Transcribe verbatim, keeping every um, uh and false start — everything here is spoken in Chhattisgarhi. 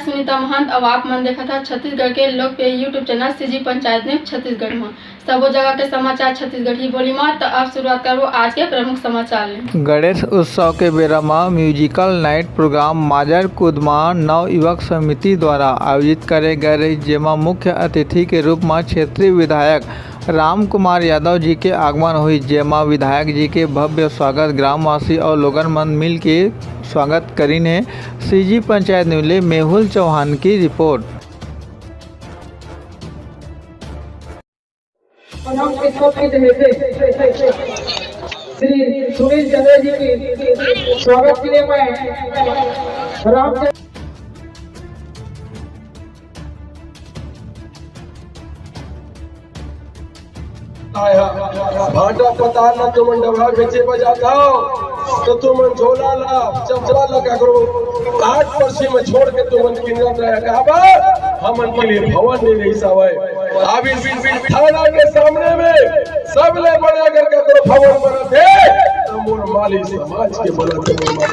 सुनीता महंत, अउ आप मन देखत हा छत्तीसगढ़ के लोकप्रिय YouTube channel CG panchayat news Chhattisgarh म। सबो जगह के समाचार छत्तीसगढ़ी बोली म। त अब शुरुआत करबो आज के प्रमुख समाचार ले। गणेश उत्सव के बेरा म म्यूजिकल नाइट प्रोग्राम माजर कुदमा नव युवक समिति द्वारा आयोजित करे गए रहिस, जेमा मुख्य अतिथि के रूप म क्षेत्रीय विधायक राम कुमार यादव जी के आगमन होइस, जेमा विधायक जी के भव्य स्वागत ग्रामवासी अउ लोगन मन मिल के स्वागत करिन हे। सीजी पंचायत न्यूज ले मेहुल चौहान की रिपोर्ट। प्रणाम के साथ ही दहेज श्री सुनील चंद्र जी की स्वागत के लिए मैं राम आया। भाटा पताल ला तुमन डबरा बेचे बर जात हव, तो तुमन झोला ला, चपला ला काकरो आस पड़ोसी में छोड़ के तुमन किंजरत रहे। काबर? हमन के लिए भवन नहीं रहिस हवय। अब इस थाना के सामने में सबले बड़े अगर काकरो भवन बनत हे, तो मोर माली समाज के बनत हे, मोर माली